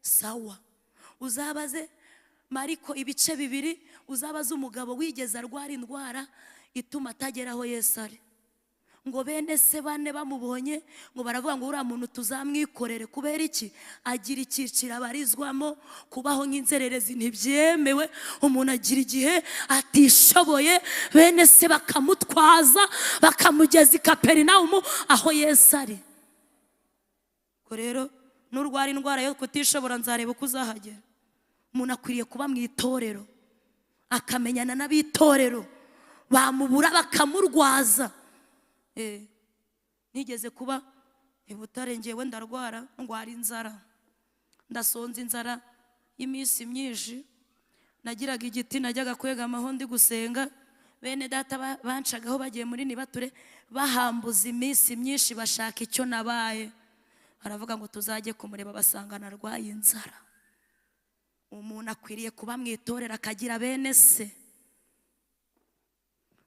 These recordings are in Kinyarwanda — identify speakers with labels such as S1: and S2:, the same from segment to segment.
S1: Sawa, uzabaze Mariko ibice 2, uzabaze umugabo wigeze arwara indwara ituma atagera aho Yesu ari. Ngo bene se bane bamubonye ngo baravuga ngo uriya muntu tuzamwikorere. Kubera iki? Agira icyiciro abarizwamo. Kubaho nk'inzererezi ntibyemewe. Umuntu agira igihe atishoboye, bene se bakamutwaza bakamugeza i Kaperinawumu aho Yesu ari. Ubwo rero nurwara indwara yo kutishobora, nzareba uko uzahagera. Umuntu akwiriye kuba mu itorero, akamenyana n'ab'itorero, bamubura bakamurwaza. Nigeze kuba i Butare, ngewe ndarwara, ndwara inzara, ndasonza inzara y'iminsi myinshi. Nagiraga igiti najyaga kwegamaho ndi gusenga. Bene data bancagaho bagiye muri nibature, bahambuza iminsi myinshi bashaka icyo nabaye. Baravuga ngo tuzajye kumureba, basanga narwaye inzara. Umuntu akwiriye kuba mu itorero, akagira bene se.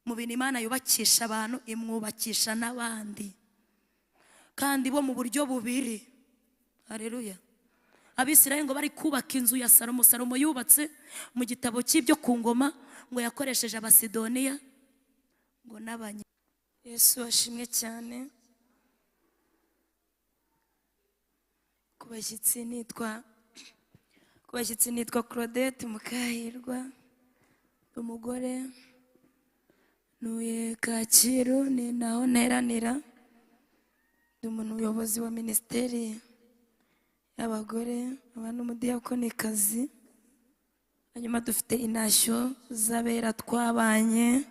S1: Mu bintu Imana yubakisha abantu, imwubakisha n'abandi, kandi bo mu buryo bubiri. Haleluya. Abisirayeli ngo bari kubaka inzu ya Salomo. Salomo yubatse mu gitabo cy'ibyo ku ngoma, ngo yakoresheje Abasidoniya ngo n'abanya.
S2: Yesu ashimwe cyane. Ku bashyitsi nitwa Claudette Mukahirwa, umugore, ntuye Kacyiru, ni naho nteranira. Ndi umuyobozi wa minisiteri y'abagore, nkaba n'umudiyakonikazi. Hanyuma dufite intashyo z'abera twabanye,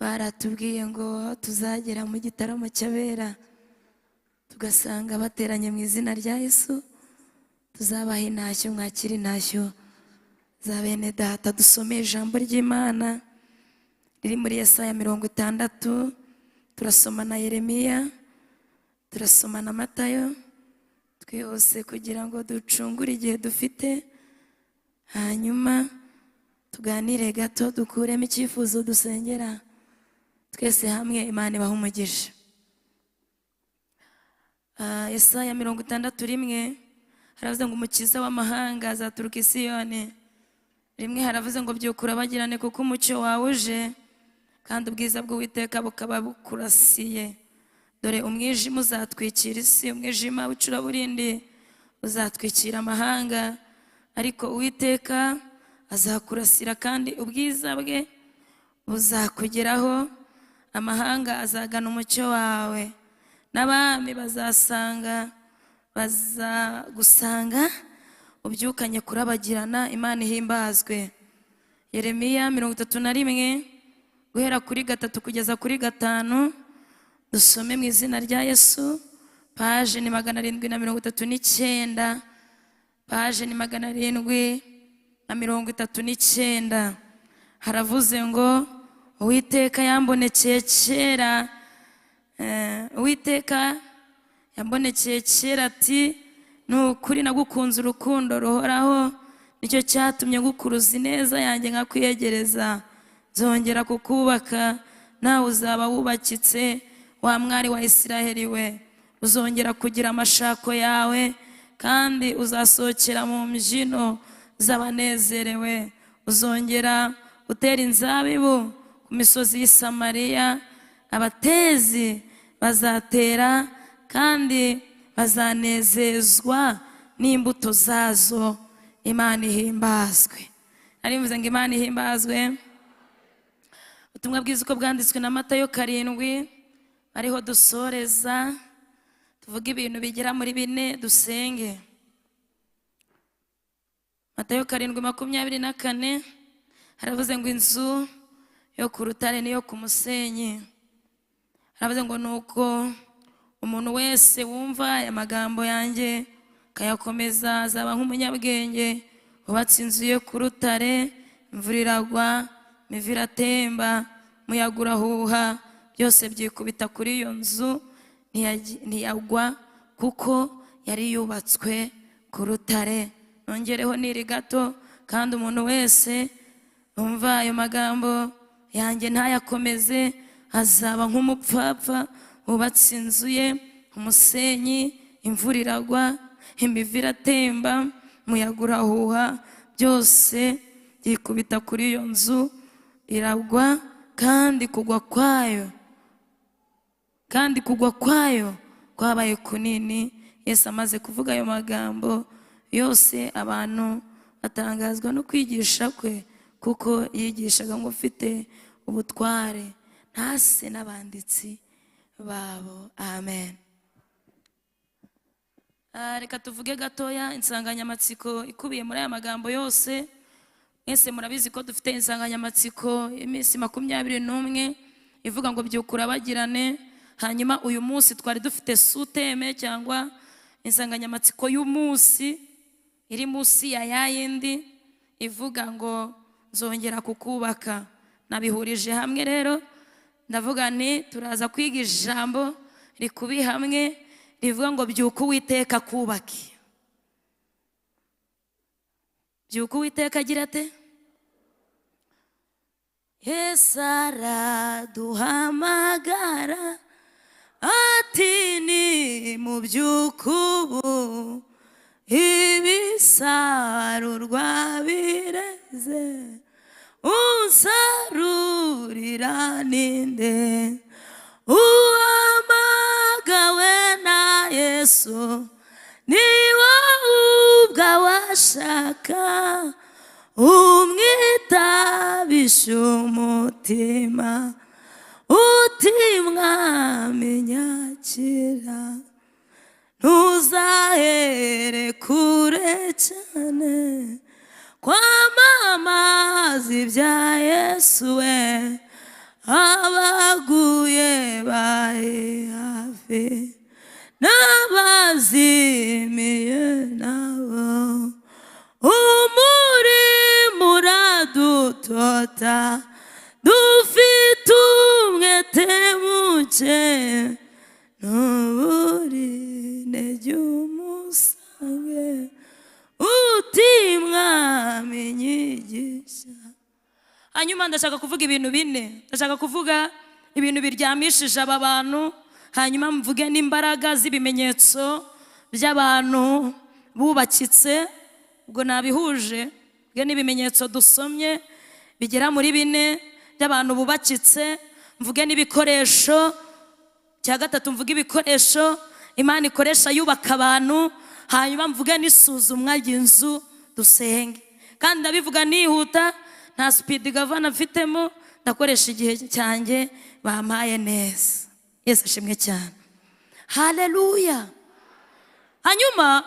S2: baratubwiye ngo tuzagera mu gitaramo cy'abera tugasanga bateranye mu izina rya Yesu, tuzabaha intashyo. Mwakira intashyo za bene data. Dusome ijambo ry'Imana riri muri Yesaya 60, turasoma na Yeremiya, turasoma na Matayo, twihuse kugira ngo ducungure igihe dufite, hanyuma tuganire gato, dukuremo icyifuzo dusengera twese hamwe. Imana ibahe umugisha. Yesaya 61 haravuze ngo umukiza w'amahanga azaturuka i Siyoni. Rimwe haravuze ngo byukura bagirane, kuko umucyo wawe uje, kandi ubwiza bw'Uwiteka bukaba bukurasiye. Dore umwijima uzatwikira isi, umwijima w'icuraburindi uzatwikira amahanga, ariko Uwiteka azakurasira kandi ubwiza bwe buzakugeraho. Amahanga azagana umucyo wawe, n'abami bazagusanga ubyukanye kurabagirana. Imana ihimbazwe. Yeremiya 31, guhera kuri 3 kugeza kuri 5, dusome mu izina rya Yesu. Paje ni 739, paje ni 739. Haravuze ngo Uwiteka yambonekeye kera, Uwiteka yambonekeye kera ati ni ukuri nagukunze urukundo ruhoraho, nicyo cyatumye ngukuruza ineza yanjye nkakwiyegereza. Nzongera kukubaka nawe uzaba wubakitse, wa mwari wa Isiraheli we. Uzongera kugira amashako yawe, kandi uzasohokera mu mbyino z'abanezerewe. Uzongera utera inzabibu ku misozi y'i Samariya, abatezi bazatera kandi bazanezezwa n'imbuto zazo. Imana ihimbazwe. Nari mvuze ngo Imana ihimbazwe. Ubutumwa bwiza uko bwanditswe na Matayo 7, ariho dusoreza, tuvuge ibintu bigera muri 4, dusenge. Matayo 7:24 haravuze ngo inzu yo ku rutare niyo ku musenyi. Haravuze ngo nuko umuntu wese wumva aya magambo yanjye akayakomeza azaba nk'umunyabwenge wubatse inzu ye ku rutare. Imvura iragwa, imivu iratemba, umuyaga urahuha, byose byikubita kuri iyo nzu, ntiyagwa kuko yari yubatswe ku rutare. Nongereho niri gato, kandi umuntu wese wumva ayo magambo yanjye ntayakomeze azaba nk'umupfapfa wubatse inzu ye umusenyi. Imvura iragwa, Imivu iratemba, umuyaga urahuha, byose byikubita kuri iyo nzu iragwa, kandi kugwa kwayo kwabaye kunini. Yesu amaze kuvuga ayo magambo yose, abantu batangazwa no kwigisha kwe, kuko yigishaga ngo ufite ubutware, ntase n'abanditsi babo. Amen. Reka tuvuge gatoya insanganyamatsiko ikubiye muri aya magambo yose. Mwese murabizi ko dufite insanganyamatsiko y'iminsi 21 ivuga ngo "Byuka urabagirane". Hanyuma uyu munsi twari dufite sous-thème cyangwa insanganyamatsiko y'umunsi iri munsi ya yayindi ivuga ngo "Nzongera kukubaka". Nabihurije hamwe rero, ndavuga nti turaza kwiga ijambo rikubi hamwe rivuga ngo "Byuka Uwiteka kubake". Byuka Uwiteka agira ate? Yesu araduhamagara ati: "Ni mu by'ukubu ibisarurwa bireze, unsarurira ninde?" Uhamagawe na Yesu niba ubwawashaka, umwitabisha umutima uti: "Mwami, nyakira". Ntuzahere kure cyane kwamamaza ibya Yesu we. Abaguye bari hafi n'abazimiye nabo. Umurimo uradutota, dufite umwete muke. Ntubure intege, umusange uti: "Mwami, nyigisha". Hanyuma ndashaka kuvuga ibintu bine. Ndashaka kuvuga ibintu biryamishije aba bantu, hanyuma mvuge n'imbaraga z'ibimenyetso by'abantu bubakitse. Ubwo nabihuje, mvuge n'ibimenyetso dusomye bigera muri bine by'abantu bubakitse, mvuge n'ibikoresho. Cya gatatu, mvuge ibikoresho Imana ikoresha yubaka abantu, hanyuma mvuge n'isuzumwa ry'inzu, dusenge. Kandi ndabivuga nihuta, nta speed governor mfitemo, ndakoresha igihe cyanjye bampaye neza. Yesu ashimwe cyane, haleluya. Hanyuma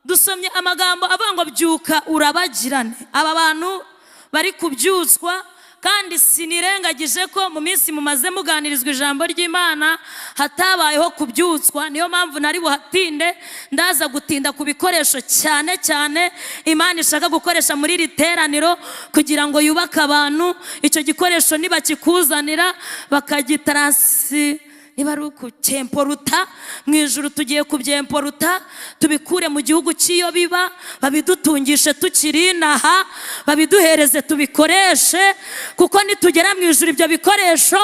S2: dusomye amagambo avuga ngo "Byuka urabagirane". Aba bantu bari kubyutswa, kandi sinirengagije ko mu minsi mumaze muganirizwa ijambo ry'Imana hatabayeho kubyutswa. Niyo mpamvu nari buhatinde. Ndaza gutinda ku bikoresho cyane cyane Imana ishaka gukoresha muri iri teraniro kugira ngo yubake abantu. Icyo gikoresho nibakikuzanira, bakagitaransi, niba ari ukucyemporuta mu ijuru, tugiye kubyemporuta tubikure mu gihugu cy'iyo biba, babidutungishe tukiri inaha, babiduhereze tubikoreshe, kuko nitugera mu ijuru ibyo bikoresho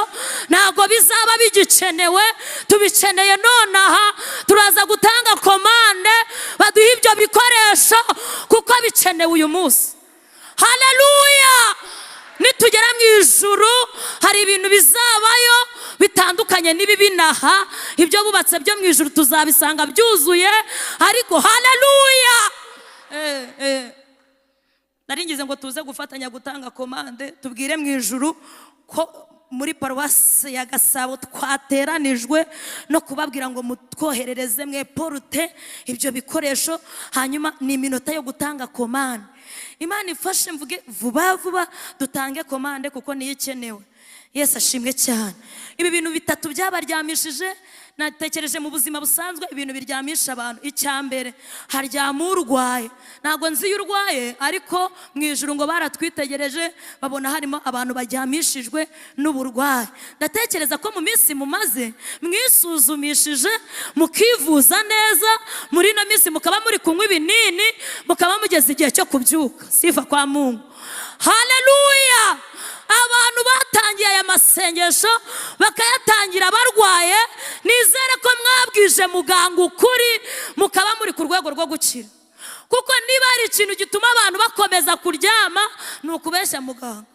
S2: ntabwo bizaba bigikenewe. Tubikeneye nonaha. Turaza gutanga komande baduhe ibyo bikoresho kuko bikenewe uyu munsi. Haleluya! Nitugera mu ijuru hari ibintu bizabayo bitandukanye n'ibibinaha. Ibyo bubatse byo mu ijuru tuzabisanga byuzuye. Ariko haleluya! Nari ngize ngo tuze gufatanya gutanga komande, tubwire mu ijuru ko muri paruwasi ya Gasabo twateranijwe no kubabwira ngo mutwoherereze mwe porute ibyo bikoresho. Hanyuma ni iminota yo gutanga komande. Imana ifashe mvuge vuba vuba, dutange komande kuko niyo ikenewe. Yesu ashimwe cyane. Ibi bintu bitatu byabaryamishije, natekereje mu buzima busanzwe ibintu biryamisha abantu. Icya mbere, haryama urwaye. Ntabwo nzi iyo urwaye, ariko mu ijuru ngo baratwitegereje babona harimo abantu baryamishijwe n'uburwayi. Ndatekereza ko mu minsi mumaze mwisuzumishije, mukivuza neza, muri ino minsi mukaba muri kunywa ibinini, mukaba mugeze igihe cyo kubyuka. Sifa kwa Mungu, haleluya.
S1: Abantu batangiye aya masengesho bakayatangira barwaye, nizere ko mwabwije muganga ukuri, mukaba muri ku rwego rwo gukira. Kuko niba hari ikintu gituma abantu bakomeza kuryama ni ukubeshya muganga.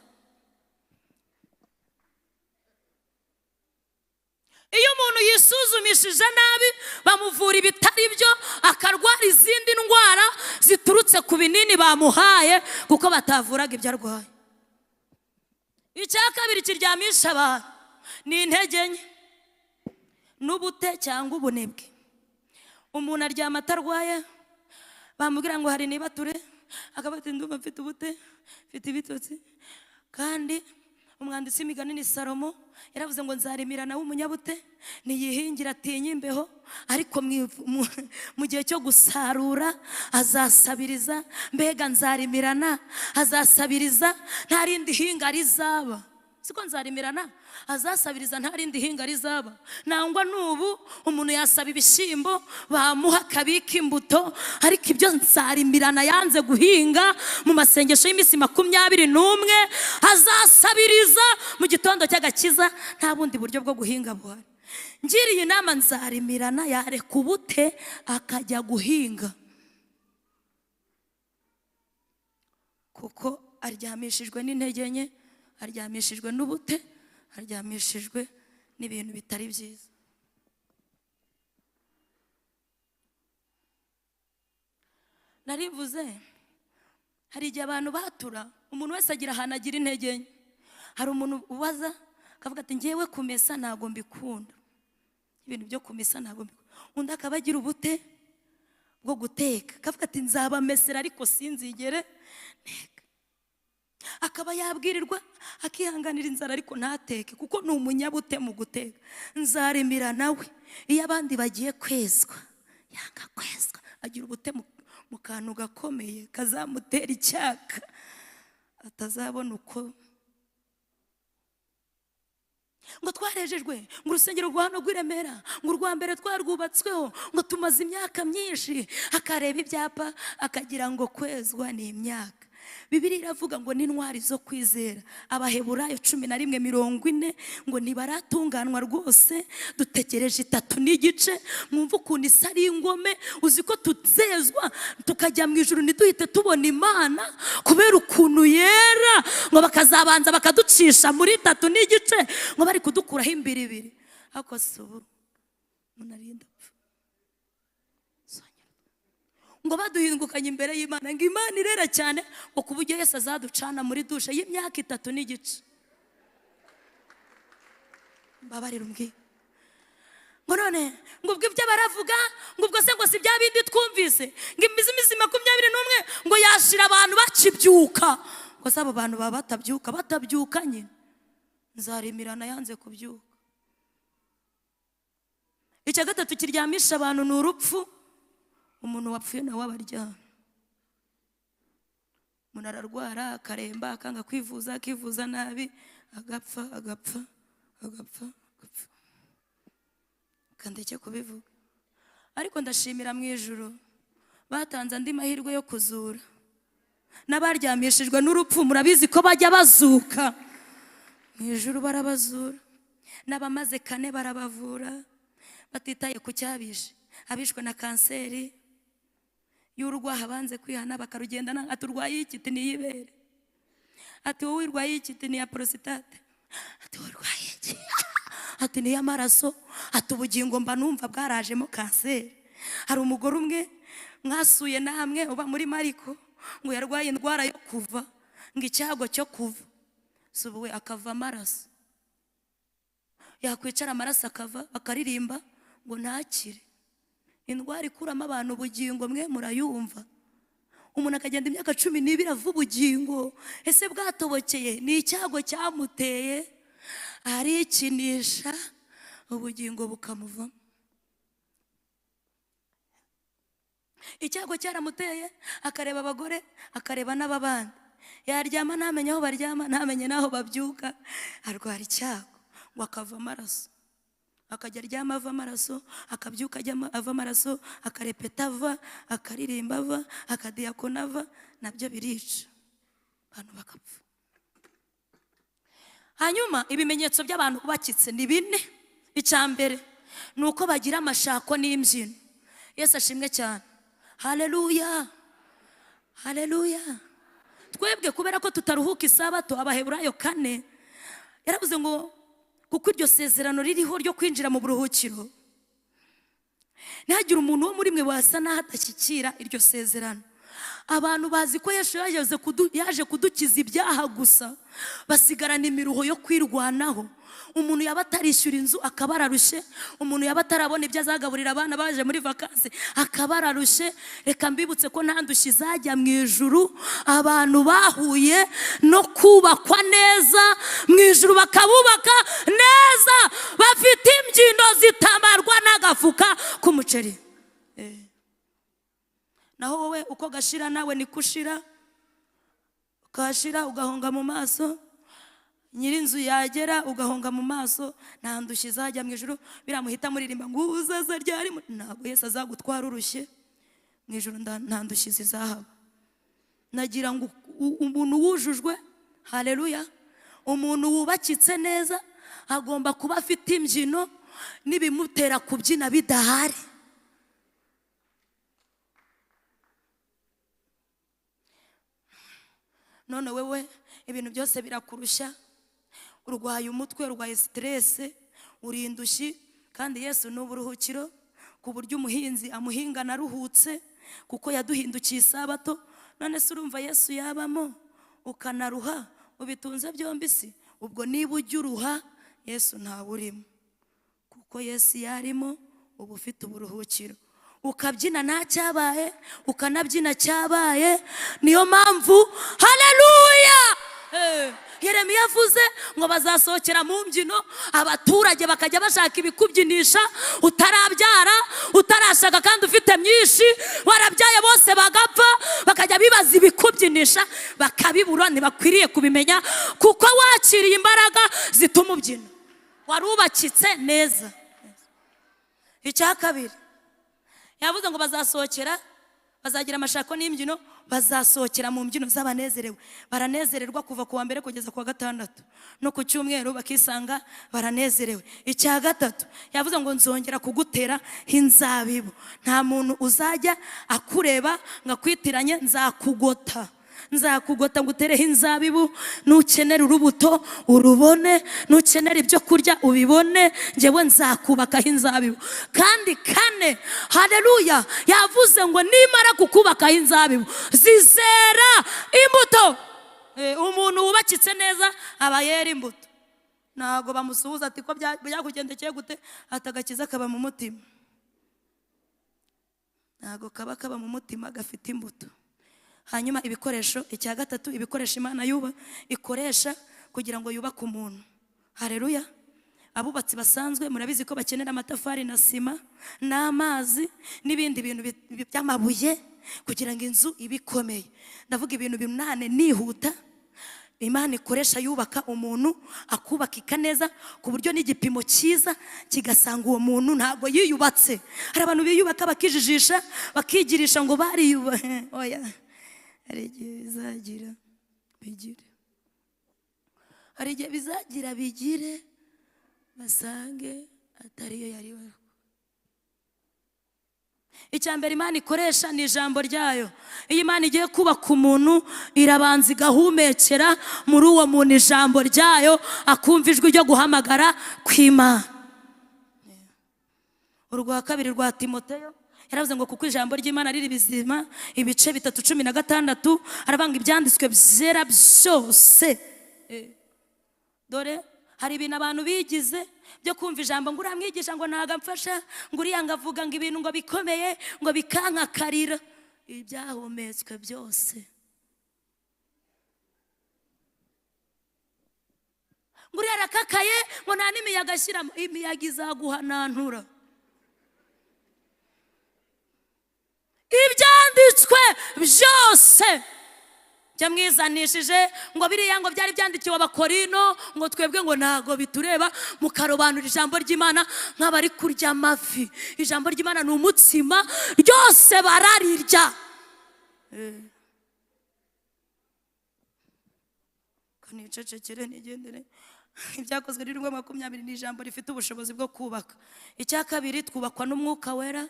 S1: Iyo umuntu yisuzumishije nabi bamuvura ibitari byo, akarwara izindi ndwara ziturutse ku binini bamuhaye kuko batavuraga ibyo arwaye. Icya kabiri kiryamisha abantu ni intege nke n'ubute cyangwa ubunebwe. Umuntu aryama atarwaye, bamubwira ngo hari nibature, akaba ati ndumva mfite ubute, mfite ibitotsi. Kandi umwanditsi w'imigani ni Salomo yaravuze ngo nzarimira nawe umunyabute niyihingira atinye imbeho, ariko mu gihe cyo gusarura azasabiriza. Mbega nzarimirana azasabiriza nta rindi hinga rizaba. Siko nzarimirana azasabiriza nta rindi hinga rizaba. Nangwa n'ubu umuntu yasaba ibishyimbo bamuha akabika imbuto, ariko ibyo nzarimirana yanze guhinga mu masengesho y'iminsi 21 azasabiriza mu gitondo cy'agakiza, nta bundi buryo bwo guhinga buhari. Ngiriye inama nzarimirana yareka ubute akajya guhinga, kuko aryamishijwe n'intege nke, aryamishijwe n'ubute, aryamishijwe n'ibintu bitari byiza. Narivuze hari igihe abantu batura, umuntu wese agira ahantu agira intege nke. Hari umuntu ubaza akavuga ati ngewe kumesa ntabwo mbikunda, ibintu byo kumesa ntabwo mbikunda. Undi akaba agira ubute bwo guteka, akavuga ati nzabamesera ariko sinzigere nteka. Akaba yabwirirwa akihanganira inzara ariko ntateke, kuko ni umunyabute mu guteka. Nzarimira nawe iyo abandi bagiye kwezwa yanga kwezwa, agira ubute mu kantu gakomeye kazamutera icyaka atazabona uko. Ngo twarejejwe, ngo urusengero rwa hano rw'i Remera, ngo urwa mbere twarwubatsweho, ngo tumaze imyaka myinshi. Akareba ibyapa akagira ngo kwezwa ni imyaka. Bibiliya iravuga ngo n'intwari zo kwizera, Abaheburayo 11:40, ngo ntibaratunganwa rwose, dutegereje 3.5. Mwumva ukuntu isi ari ingome, uzi ko tuzezwa tukajya mu ijuru ntiduhite tubona Imana kubera ukuntu yera, ngo bakazabanza bakaducisha muri 3.5, ngo bari kudukuraho imbiribiri. Ariko si ubu umuntu arinda apfa ngo baduhingukanye imbere y'Imana, ngo Imana irera cyane, ngo ku buryo Yesu azaducana muri dushe y'imyaka 3.5. Mbabarira umbwire ngo none ngo ubwo ibyo baravuga, ngo ubwo se ngo si bya bindi twumvise, ngo iminsi 21 ngo yashira abantu bakibyuka. Ngo se abo bantu baba batabyuka, batabyukanye? Nzarimirana yanze kubyuka. Icya gatatu kiryamisha abantu ni urupfu. Umuntu wapfuye nawe abaryama. Umuntu ararwara akaremba, akanga kwivuza, akivuza nabi, agapfa agapfa agapfa agapfa. Kandeke kubivuga, ariko ndashimira mu ijuru batanze andi mahirwe yo kuzura n'abaryamishijwe n'urupfu. Murabizi ko bajya bazuka mu ijuru, barabazura n'abamaze 4 barabavura, batitaye ku cyabishe. Abishwe na kanseri y'urwaha banze kwihana bakarugendana, ati urwaye iki? Ati niyibere. Ati wowe urwaye iki? Ati ni ya prostate. Ati wowe urwaye iki? Ati ni y'amaraso. Ati ubugingo mba numva bwarajemo kanseri. Hari umugore umwe mwasuye namwe uba muri Mariko, ngo yarwaye indwara yo kuva, ngo icyago cyo kuva, si ubu we akava amaraso, yakwicara amaraso akava, bakaririmba ngo ntakire. Indwara ikuramo abantu ubugingo mwe murayumva. Umuntu akagenda imyaka 12 ava ubugingo, ese bwatobokeye? Ni icyago cyamuteye, arikinisha ubugingo bukamuvamo. Icyago cyaramuteye, akareba abagore, akareba n'ababandi, yaryama ntamenye aho baryama, ntamenye n'aho babyuka, arwara icyago ngo akava amaraso. Akajya aryama ava amaraso, akabyuka ajya ava amaraso, akarepeta ava, akaririmba ava, akadiyakona ava, nabyo birica abantu bakapfa. Hanyuma ibimenyetso by'abantu bubakitse ni bine. Icya mbere ni uko bagira amashako n'imbyino. Yesu ashimwe cyane. Haleluya, haleluya. Twebwe kubera ko tutaruhuka isabato, Abaheburayo 4 yaravuze ngo kuko iryo sezerano ririho ryo kwinjira mu buruhukiro, ntihagire umuntu wo muri mwe wasa n'aho adashyikira iryo sezerano. Abantu bazi ko Yesu yaje kudukiza ibyaha gusa, basigarana imiruho yo kwirwanaho. Umuntu yaba atarishyura inzu akaba ararushye, umuntu yaba atarabona ibyo azagaburira abana baje muri vakansi akaba ararushye. Reka mbibutse ko nta ndushyi izajya mu ijuru. Abantu bahuye no kubakwa neza mu ijuru, bakabubaka neza, bafite imbyino zitamarwa n'agafuka k'umuceri. Naho wowe uko gashira nawe niko ushira, ukashira ugahonga mu maso, nyirinzu yagera ugahonga mu maso. Nta ndushyi izajya mu ijuru. Biramuhita muririmba ngo uzaza ryari, ntabwo Yesu azagutwara urushye mu ijuru, nta ndushyi zizahaba. Nagira ngo umuntu wujujwe, haleluya, umuntu wubakitse neza agomba kuba afite imbyino n'ibimutera kubyina bidahari. None wewe ibintu byose birakurushya, urwaye umutwe, urwaye stress, uri indushyi, kandi Yesu ni uburuhukiro ku buryo umuhinzi amuhingana aruhutse, kuko yaduhindukiye isabato. None se urumva Yesu yabamo ukanaruha, ubitunze byombi si? Ubwo niba ujya uruha, Yesu ntawe urimo, kuko Yesu yarimo uba ufite uburuhukiro. Ukabyina nta cyabaye, ukanabyina cyabaye. Niyo mpamvu haleluya, Yeremiya avuze ngo bazasohokera mu mbyino, abaturage bakajya bashaka ibikubyinisha, utarabyara, utarashaka kandi ufite myinshi, warabyaye bose bagapfa, bakajya bibaza ibikubyinisha bakabibura. Ntibakwiriye kubimenya kuko wakiriye imbaraga zituma ubyina, warubakitse neza. Icya kabiri yavuze ngo bazasohokera, bazagira amashako n'imbyino, bazasohokera mu mbyino z'abanezerewe. Baranezererwa kuva ku wa mbere kugeza ku wa gatandatu, no ku cyumweru bakisanga baranezerewe. Icya gatatu yavuze ngo nzongera kugutera inzabibu, nta muntu uzajya akureba ngo akwitiranye, nzakugota, nzakugota ngo utereho inzabibu. Nukenera urubuto urubone, nukenera ibyo kurya ubibone, njyewe nzakubakaho inzabibu. Kandi kane, haleluya, yavuze ngo nimara kukubakaho inzabibu zizera imbuto. Umuntu wubakitse neza aba yera imbuto. Ntabwo bamusuhuza ati ko byakugendekeye gute, atagakiza kaba mu mutima. Ntabwo kaba kaba mu mutima gafite imbuto. Hanyuma ibikoresho, icya gatatu, ibikoresho Imana yuba ikoresha kugira ngo yubake umuntu. Haleluya. Abubatsi basanzwe murabizi ko bakenera amatafari na sima n'amazi n'ibindi bintu by'amabuye kugira ngo inzu ibe ikomeye. Ndavuga ibintu 8 nihuta Imana ikoresha yubaka umuntu, akubakika neza ku buryo n'igipimo cyiza kigasanga uwo muntu ntabwo yiyubatse. Hari abantu biyubaka bakijijisha, bakigirisha ngo bariyubahe. Oya, hari igihe bizagira bigire, hari igihe bizagira bigire, basange atariyo yari we. Icya mbere Imana ikoresha ni ijambo ryayo. Iyo Imana igiye kubaka umuntu, irabanza igahumekera muri uwo muntu ijambo ryayo, akumva ijwi ryo guhamagara kw'Imana. Urwa kabiri rwa Timoteyo yaravuze ngo kuko ijambo ry'Imana riri bizima, ibice 3:16, aravanga ibyanditswe byera byose. Dore hari ibintu abantu bigize byo kumva ijambo ngo uramwigisha ngo ntago amfasha, ngo uriya ngavuga ngo ibintu ngo bikomeye ngo bikankakarira. Ibyahumetswe byose. Ngo uriya arakakaye ngo nta n'imiyaga ashyiramo, imiyaga izaguhanantura. Ibyanditswe byose byamwizanishije ngo biriya ngo byari byandikiwe abakorino, ngo twebwe ngo ntago bitureba, mukarobanura ijambo ry'Imana nk'abari kurya amafi. Ijambo ry'Imana ni umutsima, ryose bararirya. Kanicecekere nigendere. Ibyakozwe n'intumwa 20 ni ijambo rifite ubushobozi bwo kubaka. Icya kabiri, twubakwa n'umwuka wera.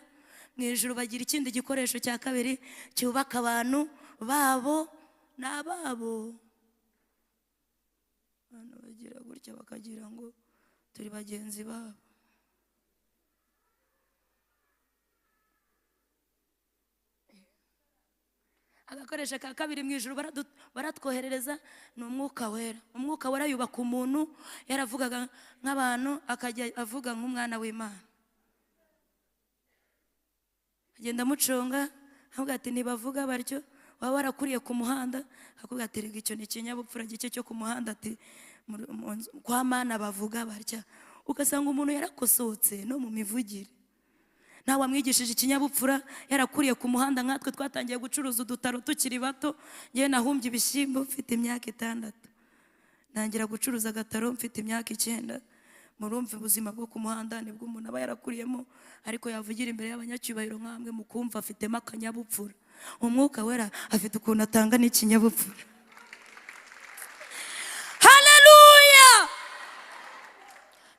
S1: Mu ijuru bagira ikindi gikoresho cya kabiri cyubaka abantu babo n'ababo. Abantu bagira gutya bakagira ngo turi bagenzi babo. Agakoresho ka kabiri mu ijuru baratwoherereza ni umwuka wera. Umwuka wera yubaka umuntu, yaravugaga nk'abantu akajya avuga nk'umwana w'Imana. Agenda amuconga avuga ati ntibavuga batyo, waba warakuriye ku muhanda akubwira ati rega icyo ni ikinyabupfura gike cyo ku muhanda, ati kwa Mana bavuga batya. Ugasanga umuntu yarakosotse no mu mivugire. Nta wamwigishije ikinyabupfura, yarakuriye ku muhanda. Nkatwe twatangiye gucuruza udutaro tukiri bato. Ngewe nahumbye ibishyimbo mfite imyaka 6, ntangira gucuruza agataro mfite imyaka 9. Murumva ubuzima bwo ku muhanda nibwo umuntu aba yarakuriyemo, ariko yavugira imbere y'abanyacyubahiro nkamwe mukumva afitemo akanyabupfura. Umwuka wera afite ukuntu atanga n'ikinyabupfura. Haleluya!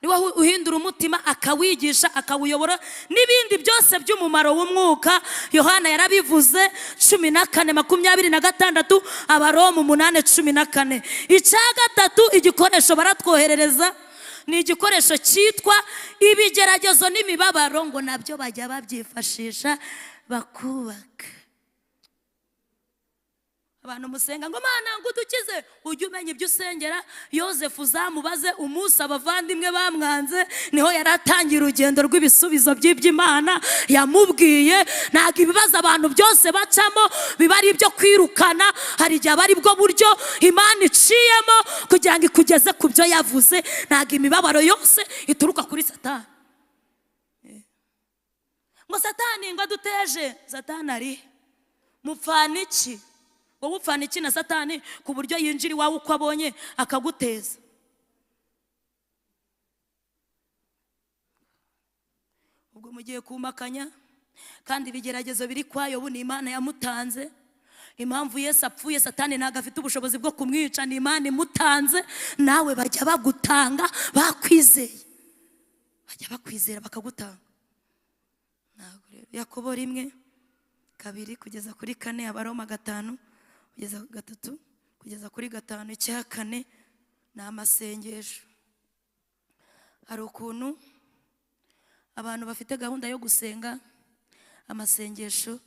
S1: Niwe uhindura umutima akawigisha akawuyobora n'ibindi byose by'umumaro w'umwuka. Yohana yarabivuze 14:26, Abaroma 8:14. Icya gatatu, igikoresho baratwoherereza ni igikoresho cyitwa ibigeragezo n'imibabaro, ngo nabyo bajya babyifashisha bakubaka. Abantu musenga ngo Mana ngo udukize, ujye umenya ibyo usengera. Yozefu uzamubaze umunsi abavandimwe bamwanze, niho yari atangiye urugendo rw'ibisubizo by'iby'Imana yamubwiye. Ntabwo ibibazo abantu byose bacamo biba ari ibyo kwirukana, hari igihe aba ari bwo buryo Imana iciyemo kugira ngo ikugeze ku byo yavuze. Ntabwo imibabaro yose ituruka kuri Satani. Ngo Satani ngo aduteje, Satani ari mupfana iki? Wowe upfana iki na Satani ku buryo yinjira iwawe uko abonye akaguteza? Ubwo mugiye kumakanya, kandi ibigeragezo biri kwa Yobu ni Imana yamutanze. Impamvu Yesu apfuye, Satani ntabwo afite ubushobozi bwo kumwica, ni Imana imutanze. Nawe bajya bagutanga bakwizeye, bajya bakwizera bakagutanga. Ntabwo rero Yakobo 1:2 kugeza kuri 4, Abaroma 5 kugeza 3 kugeza kuri 5. Icya kane ni amasengesho. Hari ukuntu abantu bafite gahunda yo gusenga amasengesho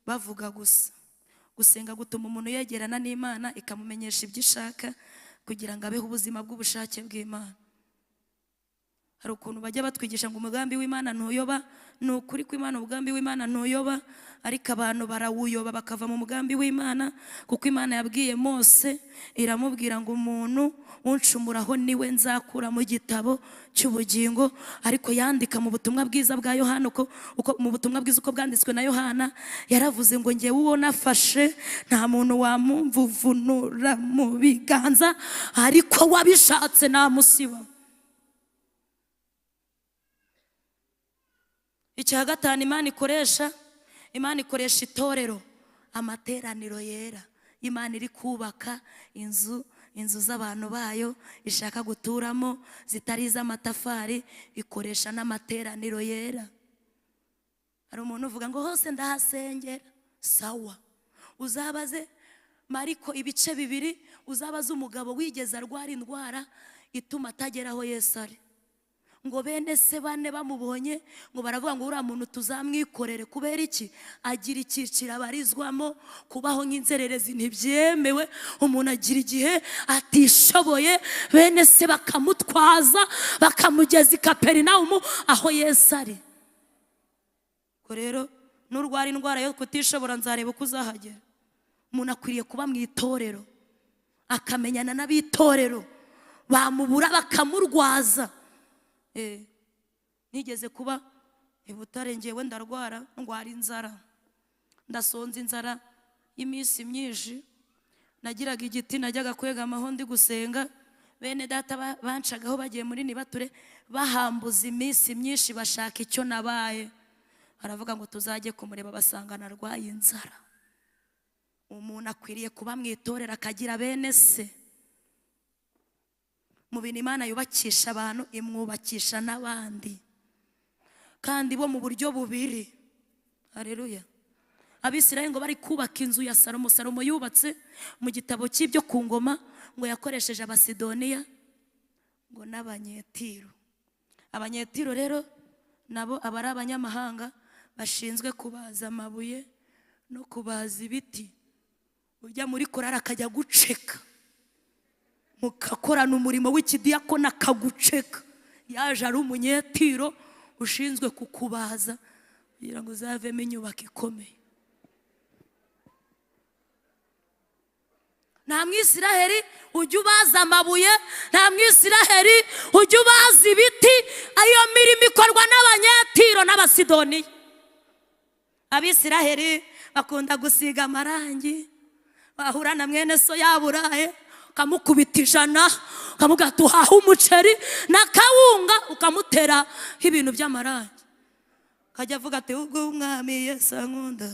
S1: bavuga gusa. Gusenga gutuma umuntu yegerana n'Imana, ikamumenyesha ibyo ishaka kugira ngo abeho ubuzima bw'ubushake bw'Imana. Hari ukuntu bajya batwigisha ngo umugambi w'Imana ntuyoba. Ni ukuri kw'Imana, umugambi w'Imana ntuyoba, ariko abantu barawuyoba bakava mu mugambi w'Imana. Kuko Imana yabwiye Mose, iramubwira ngo umuntu uncumuraho niwe nzakura mu gitabo cy'ubugingo. Ariko yandika mu butumwa bwiza bwa Yohana, uko mu butumwa bwiza uko bwanditswe na Yohana, yaravuze ngo ngewe uwo nafashe nta muntu wamumvuvunura mu biganza, ariko wabishatse namusiba. Icya gatanu Imana ikoresha, Imana ikoresha itorero, amateraniro yera. Imana iri kubaka inzu, inzu z'abantu bayo ishaka guturamo zitari iz'amatafari, ikoresha n'amateraniro yera. Hari umuntu uvuga ngo hose ndahasengera, sawa. Uzabaze Mariko ibice 2, uzabaze umugabo wigeze arwara indwara ituma atagera aho Yesu ari. Ngo bene se bane bamubonye ngo baravuga ngo uriya muntu tuzamwikorere. Kubera iki? Agira icyiciro abarizwamo, kubaho nk'inzererezi ntibyemewe. Umuntu agira igihe atishoboye, bene se bakamutwaza bakamugeza i Kaperinawumu aho Yesu ari. Ko rero nurwara indwara yo kutishobora nzareba uko uzahagera. Umuntu akwiriye kuba mu itorero, akamenyana n'abitorero, bamubura bakamurwaza. Nigeze kuba i Butare, ngewe ndarwara, ndwara inzara, ndasonza inzara y'iminsi myinshi. Nagiraga igiti najyaga kwegamaho ndi gusenga, bene data bancagaho bagiye muri nibature, bahambuza iminsi myinshi bashaka icyo nabaye. Baravuga ngo tuzajye kumureba, basanga narwaye inzara. Umuntu akwiriye kuba mu itorero akagira bene se. Mu bintu Imana yubakisha abantu, imwubakisha n'abandi, kandi bo mu buryo bubiri. Haleluya. Abisirayeli ngo bari kubaka inzu ya Salomo. Salomo yubatse mu gitabo cy'ibyo ku ngoma ngo yakoresheje Abasidoniya ngo n'Abanyetiro. Abanyetiro rero nabo aba ari abanyamahanga bashinzwe kubaza amabuye no kubaza ibiti. Ujya muri korari akajya guceka, mugakorana umurimo w'ikidiyakoni akaguceka, yaje ari umunyetiro ushinzwe kukubaza kugira ngo uzavemo inyubako ikomeye. Nta mwisiraheli ujya ubaza amabuye, nta mwisiraheli ujya ubaza ibiti. Iyo mirimo ikorwa n'Abanyetiro n'Abasidoniya. Abisiraheli bakunda gusiga amarangi, bahura na mwene so yaburaye ukamukubita 100, ukamubwira ati uhahe umuceri na kawunga, ukamutera ibintu by'amarangi, akajya avuga ati ubwo umwami Yesu ankunda.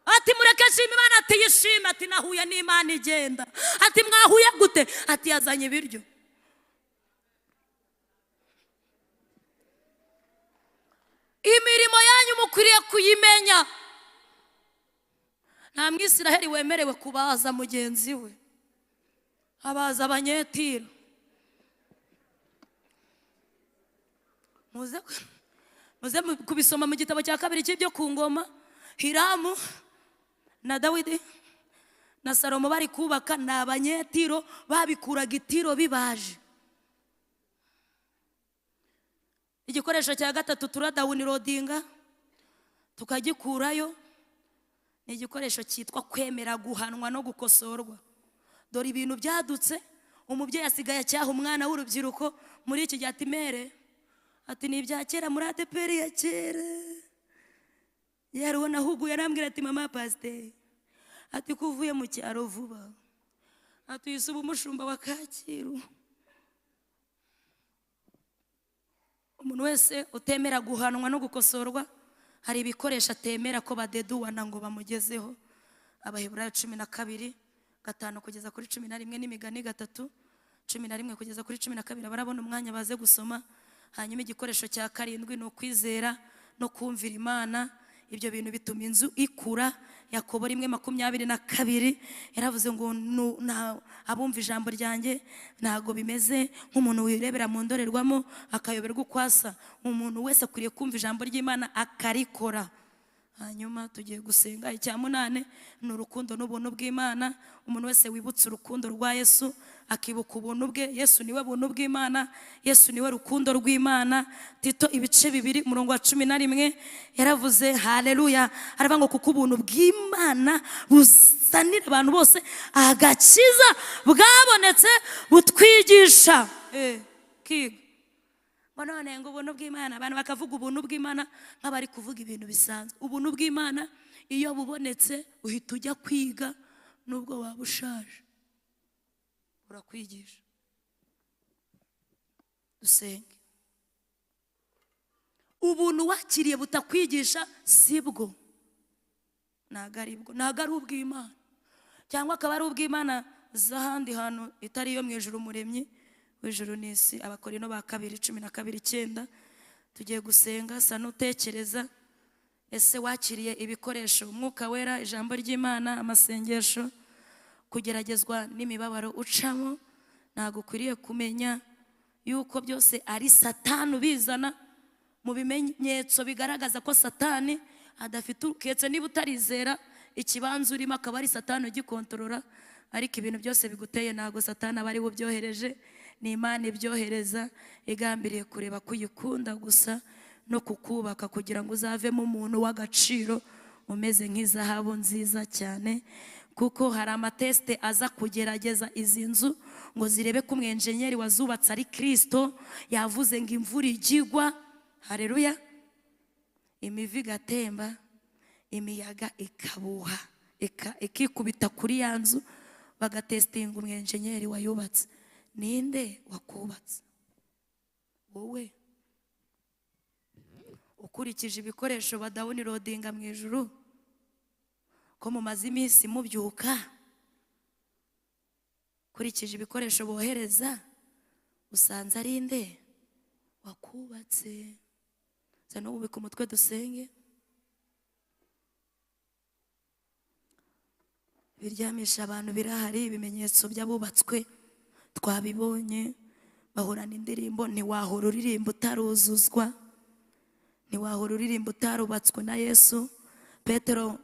S1: Ati mureke nshime Imana, ati yishime, ati nahuye n'Imana igenda. Ati mwahuye gute? Ati yazanye ibiryo. Imirimo yanyu mukwiriye kuyimenya. Nta mwisiraheli wemerewe kubaza mugenzi we, abaza Abanyetiro. Muze kubisoma mu gitabo cya kabiri cy'ibyo ku ngoma. Hiramu na Dawidi na Salomo bari kubaka, ni Abanyetiro babikuraga itiro bibaje. Igikoresho cya gatatu turadawunirodinga tukagikurayo, ni igikoresho cyitwa kwemera guhanwa no gukosorwa. Dore ibintu byadutse, umubyeyi asigaye acyaha umwana w'urubyiruko muri iki gihe ati mere, ati ni ibya kera muri ADEPR ya kera. Yari ubona ahuguye arambwira ati mama pasiteri, ati ko uvuye mu cyaro vuba, ati uyisuba umushumba wa Kacyiru. Umuntu wese utemera guhanwa no gukosorwa, hari ibikoresho atemera ko badeduwana ngo bamugezeho. Abaheburayo 12:5 kugeza kuri 11 n'Imigani 3:11 kugeza kuri 12, barabona umwanya baze gusoma. Hanyuma igikoresho cya karindwi ni ukwizera no kumvira Imana. Ibyo bintu bituma inzu ikura. Yakobo 1:22 yaravuze ngo abumva ijambo ryanjye ntago bimeze nk'umuntu wirebera mu ndorerwamo akayoberwa uko asa. Umuntu wese akwiriye kumva ijambo ry'Imana akarikora. Hanyuma tugiye gusenga. Icya munane ni urukundo n'ubuntu bw'Imana. Umuntu wese wibutse urukundo rwa Yesu akibuka ubuntu bwe. Yesu niwe buntu bw'Imana, Yesu niwe rukundo rw'Imana. Tito 2:11 yaravuze haleluya, aravuga ngo kuko ubuntu bw'Imana buzanira abantu bose agakiza bwabonetse butwigisha. Kiga ngo none ngo ubuntu bw'Imana, abantu bakavuga ubuntu bw'Imana nk'abari kuvuga ibintu bisanzwe. Ubuntu bw'Imana iyo bubonetse uhita ujya kwiga nubwo waba ushaje, urakwigisha. Dusenge. Ubuntu wakiriye butakwigisha sibwo, ntago ari bwo, ntago ari ubw'Imana, cyangwa akaba ari ubw'Imana z'ahandi hantu itari iyo mu ijuru, Umuremyi w'ijuru n'isi. Abakorinto ba kabiri 12:9. Tugiye gusenga. Sa n'utekereza, ese wakiriye ibikoresho, Umwuka Wera, ijambo ry'Imana, amasengesho, kugeragezwa n'imibabaro ucamo? Ntago ukwiriye kumenya yuko byose ari Satani ubizana. Mu bimenyetso bigaragaza ko Satani adafite, uketse niba utarizera ikibanza urimo akaba ari Satani ugikontorora, ariko ibintu byose biguteye ntago Satani aba ari we ubyohereje, ni Imana ibyohereza igambiriye kureba ko uyikunda gusa no kukubaka kugira ngo uzavemo umuntu w'agaciro umeze nk'izahabu nziza cyane. Kuko hari amateste aza kugerageza izi nzu ngo zirebe ko umwenjenyeri wazubatse ari Kristo. Yavuze ngo imvura igigwa, haleluya, imivu igatemba, imiyaga ikabuha, ikikubita kuri ya nzu, bagatestinga umwenjenyeri wayubatse. Ninde wakubatse? Wowe ukurikije ibikoresho badawunirodinga mu ijuru, ko mumaze iminsi mubyuka, ukurikije ibikoresho bohereza, Usanze ari nde wakubatse? Zana ubika umutwe dusenge. Biryamisha abantu birahari, ibimenyetso by'abubatswe twabibonye, bahorana indirimbo. Ntiwahora uririmba utaruzuzwa, ntiwahora uririmba utarubatswe na Yesu.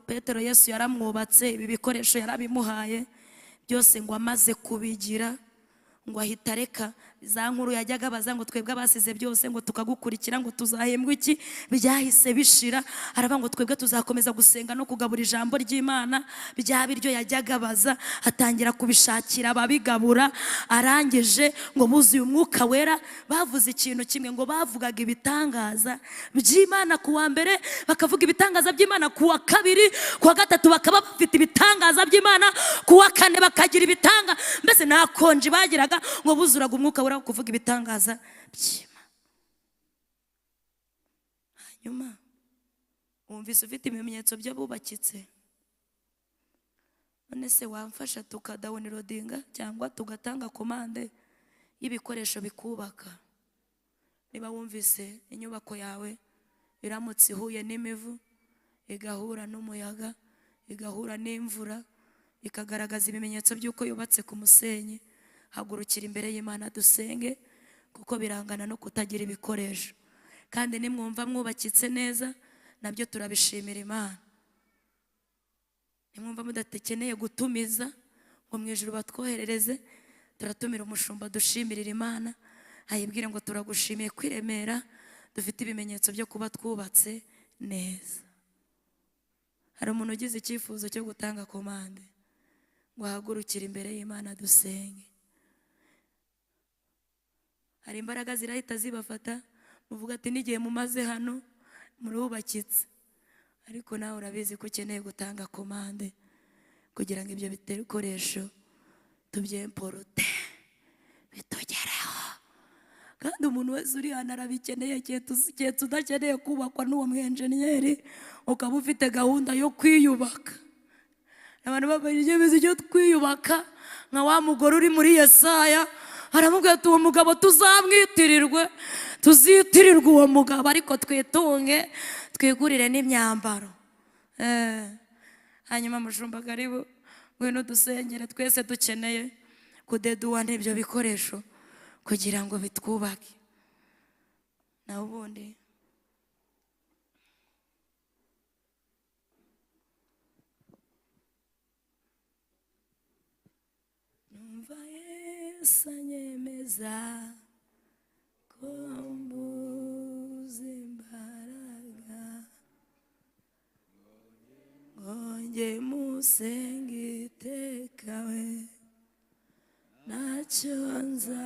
S1: Petero Yesu yaramwubatse, ibi bikoresho yarabimuhaye byose ngo amaze kubigira ngo ahita areka za nkuru yajyaga abaza ngo twebwe abasize byose ngo tukagukurikira ngo tuzahembwa iki, byahise bishira. Aravuga ngo twebwe tuzakomeza gusenga no kugabura ijambo ry'Imana. Bya biryo yajyaga abaza atangira kubishakira ababigabura. Arangije ngo buzuye umwuka wera, bavuze ikintu kimwe ngo bavugaga ibitangaza by'Imana ku wa mbere, bakavuga ibitangaza by'Imana ku wa kabiri, ku wa gatatu bakaba bafite ibitangaza by'Imana, ku wa kane bakagira ibitanga. Mbese nta konji bagiraga, ngo buzuraga umwuka wera kuvuga ibitangaza by'Imana. Hanyuma wumvise ufite ibimenyetso by'abubakitse, none se wamfasha tukadawunirodinga cyangwa tugatanga komande y'ibikoresho bikubaka? Niba wumvise inyubako yawe iramutse ihuye n'imivu, igahura n'umuyaga, igahura n'imvura, ikagaragaza ibimenyetso by'uko yubatse ku musenyi, hagurukira imbere y'Imana dusenge, kuko birangana no kutagira ibikoresho. Kandi nimwumva mwubakitse neza nabyo turabishimira Imana. Nimwumva mudakeneye gutumiza ngo mu ijuru batwoherereze, turatumira umushumba dushimirira Imana, ayibwire ngo turagushimiye kwiremera dufite ibimenyetso byo kuba twubatse neza. Hari umuntu ugize icyifuzo cyo gutanga komande ngo ahagurukire imbere y'Imana dusenge? Hari imbaraga zirahita zibafata, muvuga ati n'igihe mumaze hano murubakitse, ariko nawe urabizi ko ukeneye gutanga komande kugira ngo ibyo bikoresho tubyemporute bitugereho. Kandi umuntu wese uri hano arabikeneye, keretse udakeneye kubakwa n'uwo mwenjeniyeri, ukaba ufite gahunda yo kwiyubaka. Abantu bafashe icyemezo cyo kwiyubaka, nka wa mugore uri muri Yesaya aramubwira ati uwo mugabo tuzamwitirirwe, tuzitirirwe uwo mugabo, ariko twitunge twigurire n'imyambaro. Hanyuma mushumba karibu, ngwino dusengere, twese dukeneye kudeduwa n'ibyo bikoresho kugira ngo bitwubake. Naho ubundi numva Yesu anyemeza ko mbuze imbaraga, ngo njye musenge iteka we ntacyo nza.